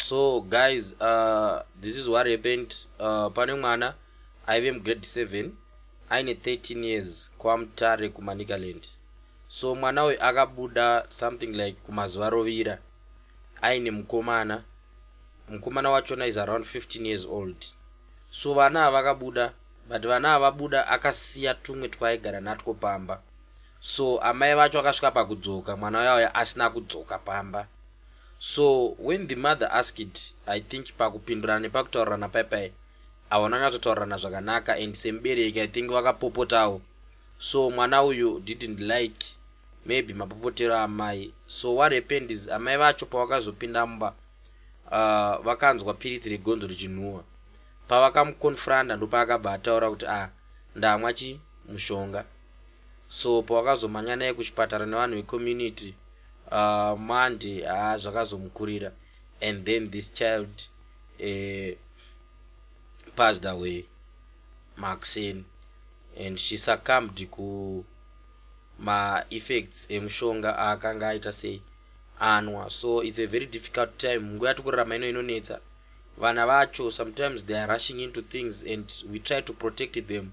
So guys, this is what happened. Pane mwana aive mugrade 7 aine 13 years kwaMutare kuManicaland. So mwana uyu akabuda something like kumazuva rovira aine mukomana. Mukomana wachona is around 15 years old. So vana ava vakabuda, but vana ava vabuda akasiya tumwe twaaigara natwo pamba. So amai vacho akasvika pakudzoka mwana uya asina kudzoka pamba. So when the mother asked, I think pakupindurana nepakutaurirana paipai havana kunyatsotaurirana zvakanaka, and semubereki I think vakapopotawo. So mwana uyu didn't like maybe mapopotero amai. So what happened is amai vacho pavakazopinda mumba, vakanzwa piritsi regonzo richinhuhwa. Pavakamuconfronta, ndopaakabva ataura kuti, "Ah, ndamwa chi mushonga." So pavakazomhanya naye kuchipatara nevanhu vecommunity, mandi haa zvakazomukurira, and then this child passed away makuseni and she succumbed kuma-effects emushonga aakanga aita sei anwa. So it's a very difficult time. Nguva yati kurarama ino inonetsa. Vana vacho sometimes they are rushing into things and we try to protect them,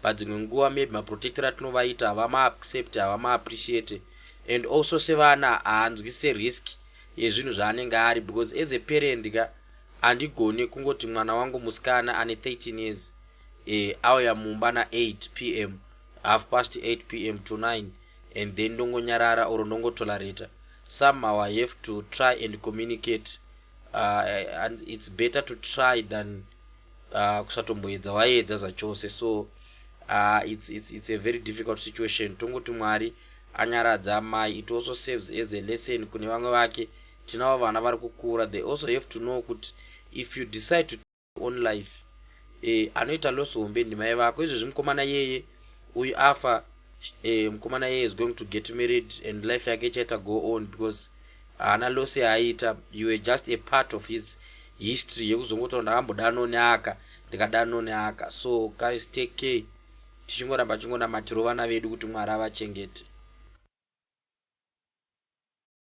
but dzimwe nguva maybe maprotector atinovaita havamaaccept, havamaappreciate, and also sevana haanzwise risk yezvinhu zvaanenge ari, because as a parent ka, handigoni kungoti mwana wangu musikana ane 13 years auya mumba na8 p.m., half past 8 p.m. to 9, and then ndongonyarara or ndongotolerata. Somehow I have to try and communicate, and it's better to try than kusatomboedza waedza zvachose. So it's a very difficult situation. Tongoti Mwari anyaradza amai. It also serves as a lesson kune vamwe vake. Tinavo vana vari kukura, they also have to know kuti if you decide to own life, anoita loss hombe ndimai vako. Izvezvi mukomana yeye uyu afa, mukomana yeye is going to get married and life yake ichaita go on because haana loss yaaita. You were just a part of his history yekuzongotaura, "Ndakambodano neaka, ndikadano neaka." So guys, take care. Tichingoramba chingonamatiro vana vedu kuti Mwari avachengete.